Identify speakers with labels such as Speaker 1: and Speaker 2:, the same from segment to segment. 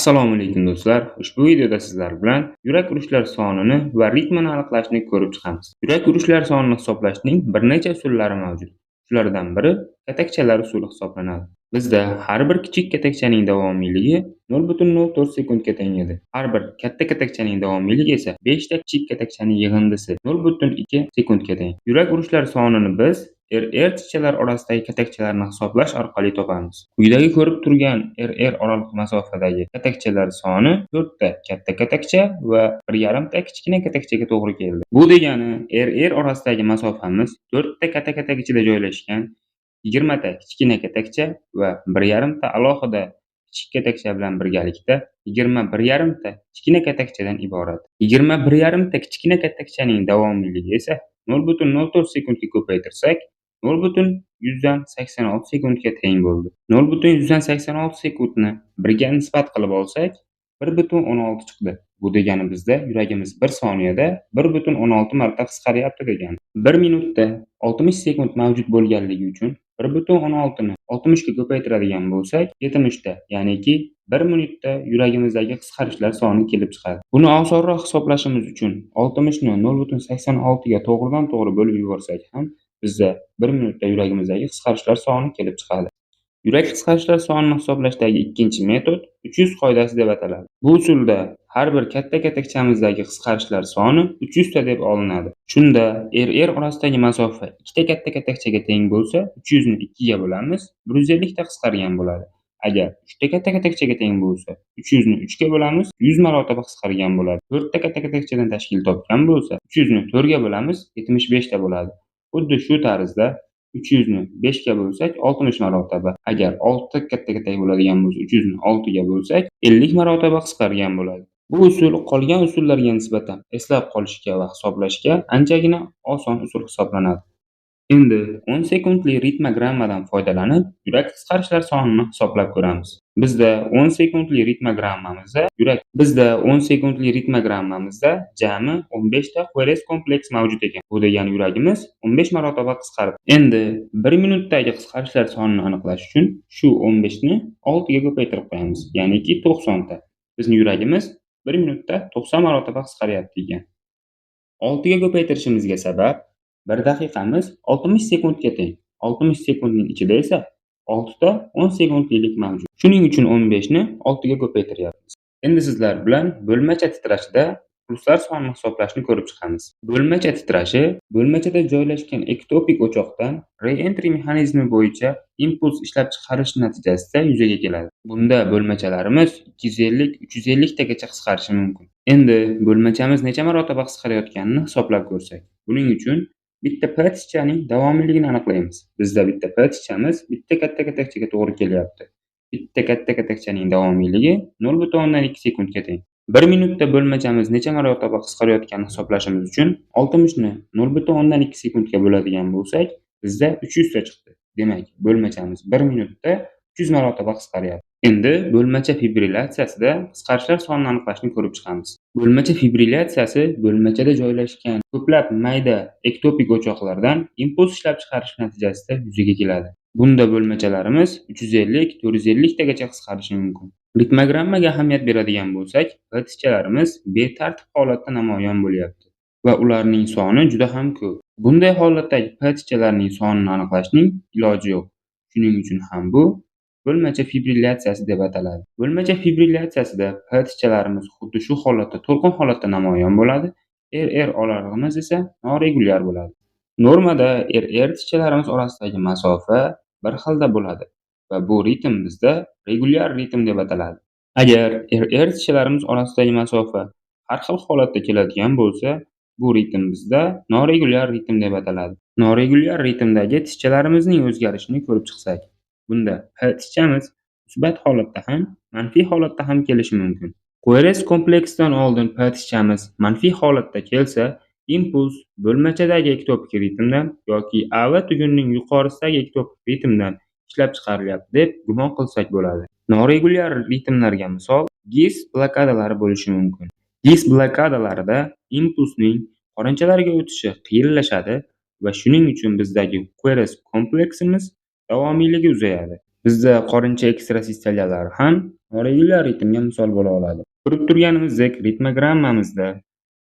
Speaker 1: Assalomu alaykum, do'stlar. Ushbu videoda sizlar bilan yurak urishlar sonini va ritmini aniqlashni ko'rib chiqamiz. Yurak urishlar sonini hisoblashning bir necha usullari mavjud. Shulardan biri katakchalar usuli hisoblanadi. Bizda har bir kichik katakchaning davomiyligi 0,04 sekundga teng edi. Har bir katta katakchaning davomiyligi esa 5 ta kichik katakchaning yig'indisi 0,2 sekundga teng. Yurak urishlar sonini biz RR tishchalar orasidagi katakchalarni hisoblash orqali topamiz. Quyidagi ko'rib turgan RR oraliq masofadagi katakchalar soni 4 ta katta katakcha va 1,5 ta kichkina katakchaga to'g'ri keldi. Bu degani, RR orasidagi masofamiz 4 ta katta katak ichida joylashgan 20 ta kichkina katakcha va 1,5 ta alohida kichik katakcha bilan birgalikda 21,5 ta kichkina katakchadan iborat. 21,5 ta kichkina katakchaning davomiyligi esa 0,04 sekundga ko'paytirsak, 0,86 sekundga teng bo'ldi. 0,86 sekundni birga nisbat qilib olsak, 1,16 chiqdi. Bu degani, bizda yuragimiz 1 soniyada 1,16 marta qisqaryapti degani. 1 minutda 60 sekund mavjud bo'lganligi uchun 1,16 ni 60 ga ko'paytiradigan bo'lsak, 70 ta, ya'niki 1 minutda yuragimizdagi qisqarishlar soni kelib chiqadi. Buni osonroq hisoblashimiz uchun 60 ni 0,86 ga to'g'ridan-to'g'ri bo'lib yuborsak ham, bizda 1 minutda yuragimizdagi qisqarishlar soni kelib chiqadi. Yurak qisqarishlar sonini hisoblashdagi ikkinchi metod 300 qoidasi deb ataladi. Bu usulda har bir katta katakchamizdagi qisqarishlar soni 300 ta deb olinadi. Shunda RR orasidagi masofa ikkita katta katakchaga teng bo'lsa, 300 ni 2 ga bo'lamiz, 150 ta qisqargan bo'ladi. Agar uchta katta katakchaga teng bo'lsa, 300 ni 3 ga bo'lamiz, 100 marotaba qisqargan bo'ladi. To'rtta katta katakchadan tashkil topgan bo'lsa, 300 ni 4 ga bo'lamiz, 75 ta bo'ladi. Xuddi shu tarzda 300 ni 5 ga bo'lsak, 60 marotaba. Agar 6 katta katak bo'ladigan bo'lsa, 300 ni 6 ga bo'lsak, 50 marotaba qisqargan bo'ladi. Bu usul qolgan usullarga nisbatan eslab qolishga va hisoblashga anchagina oson usul hisoblanadi. Endi 10 sekundli ritmogrammadan foydalanib, yurak qisqarishlar sonini hisoblab ko'ramiz. Bizda 10 sekundli ritmogrammamizda jami 15 ta QRS kompleks mavjud ekan. Bu degani, yuragimiz 15 marotaba qisqarib. Endi 1 minutdagi qisqarishlar sonini aniqlash uchun shu 15 ni 6 ga ko'paytirib qo'yamiz, ya'niki 90 ta. Bizni yuragimiz 1 minutda 90 marotaba qisqaryapti ekan. 6 ga ko'paytirishimizga sabab, 1 daqiqamiz 60 sekundga teng. 60 sekundning ichida esa 6 ta 10 sekundlilik mavjud. Shuning uchun 15 ni 6 ga ko'paytiryapmiz. Endi sizlar bilan bo'lmacha titrashida pulslar sonini hisoblashni ko'rib chiqamiz. Bo'lmacha titrashi bo'lmachada joylashgan ektopik o'choqdan re-entry mexanizmi bo'yicha impuls ishlab chiqarish natijasida yuzaga keladi. Bunda bo'lmachalarimiz 250-350 tagacha qisqarishi mumkin. Endi bo'lmachamiz necha marotaba qisqarayotganini hisoblab ko'rsak. Buning uchun bitta P tishchaning davomiyligini aniqlaymiz. Bizda bitta P tishchamiz bitta katta katakchaga to'g'ri kelyapti. Bitta katta katakchaning davomiyligi 0,2 sekundga teng. 1 minutda bo'lmachamiz necha marotaba qisqarayotganini hisoblashimiz uchun 60 ni 0,2 sekundga bo'ladigan bo'lsak, bizda 300 ta chiqdi. Demak, bo'lmachamiz 1 minutda 300 marotaba qisqaryapti. Endi bo'lmacha fibrilyatsiyasida qisqarishlar sonini aniqlashni ko'rib chiqamiz. Bo'lmacha fibrilyatsiyasi bo'lmachada joylashgan ko'plab mayda ektopik o'choqlardan impuls ishlab chiqarish natijasida yuzaga keladi. Bunda bo'lmachalarimiz 350-450 tagacha qisqarishi mumkin. Ritmogrammaga ahamiyat beradigan bo'lsak, P tishchalarimiz betartib holatda namoyon bo'lyapti va ularning soni juda ham ko'p. Bunday holatdagi P tishchalarning sonini aniqlashning iloji yo'q. Shuning uchun ham bu bo'lmacha fibrilyatsiyasi deb ataladi. Bo'lmacha fibrilyatsiyasida P tishchalarimiz xuddi shu holatda, to'lqin holatda namoyon bo'ladi, RR oralig'imiz esa noregulyar bo'ladi. Normada RR tishchalarimiz orasidagi masofa bir xilda bo'ladi va bu ritm bizda regulyar ritm deb ataladi. Agar RR tishchalarimiz orasidagi masofa har xil holatda keladigan bo'lsa, bu ritm bizda noregulyar ritm deb ataladi. Noregulyar ritmdagi tishchalarimizning o'zgarishini ko'rib chiqsak, bunda P tishchamiz musbat holatda ham, manfiy holatda ham kelishi mumkin. QRS kompleksidan oldin P tishchamiz manfiy holatda kelsa, impuls bo'lmachadagi ektopik ritmdan yoki AV tugunning yuqorisidagi ektopik ritmdan ishlab chiqarilyapti deb gumon qilsak bo'ladi. Noregulyar ritmlarga misol Gis blokadalari bo'lishi mumkin. Gis blokadalarida impulsning qorinchalarga o'tishi qiyinlashadi va shuning uchun bizdagi QRS kompleksimiz davomiyligi uzayadi. Bizda qorincha ekstrasistoliyalari ham noregulyar ritmga misol bo'la oladi. Ko'rib turganimizdek, ritmogrammamizda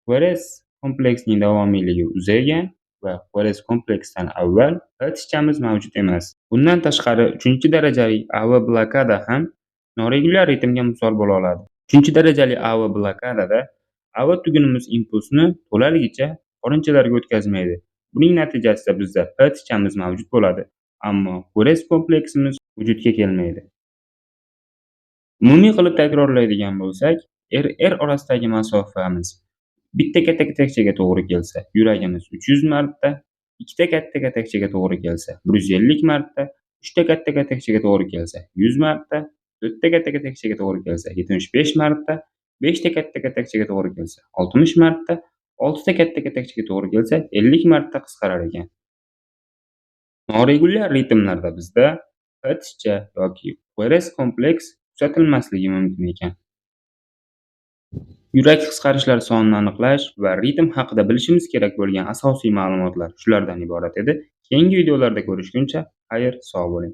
Speaker 1: QRS kompleksning davomiyligi uzaygan va QRS kompleksdan avval P tischamiz mavjud emas. Bundan tashqari, 3-darajali AV blokada ham noregulyar ritmga misol bo'la oladi. 3-darajali AV blokadada AV tugunimiz impulsni to'laligicha qorinchalarga o'tkazmaydi. Buning natijasida bizda P tischamiz mavjud bo'ladi, ammo QRS kompleksimiz vujudga kelmaydi. Umumiy qilib takrorlaydigan bo'lsak, RR orasidagi masofamiz bitta katta katakchaga to'g'ri kelsa, yuragimiz 300 marta, ikkita katta katakchaga to'g'ri kelsa, 150 marta, uchta katta katakchaga to'g'ri kelsa, 100 marta, to'rtta katta katakchaga to'g'ri kelsa, 75 marta, beshta katta katakchaga to'g'ri kelsa, 60 marta, oltita katta katakchaga to'g'ri kelsa, 50 marta qisqarar ekan. Noregulyar ritmlarda bizda P tischa yoki QRS kompleks kuzatilmasligi mumkin ekan. Yurak qisqarishlari sonini aniqlash va ritm haqida bilishimiz kerak bo'lgan asosiy ma'lumotlar shulardan iborat edi. Keyingi videolarda ko'rishguncha xayr, sog' bo'ling.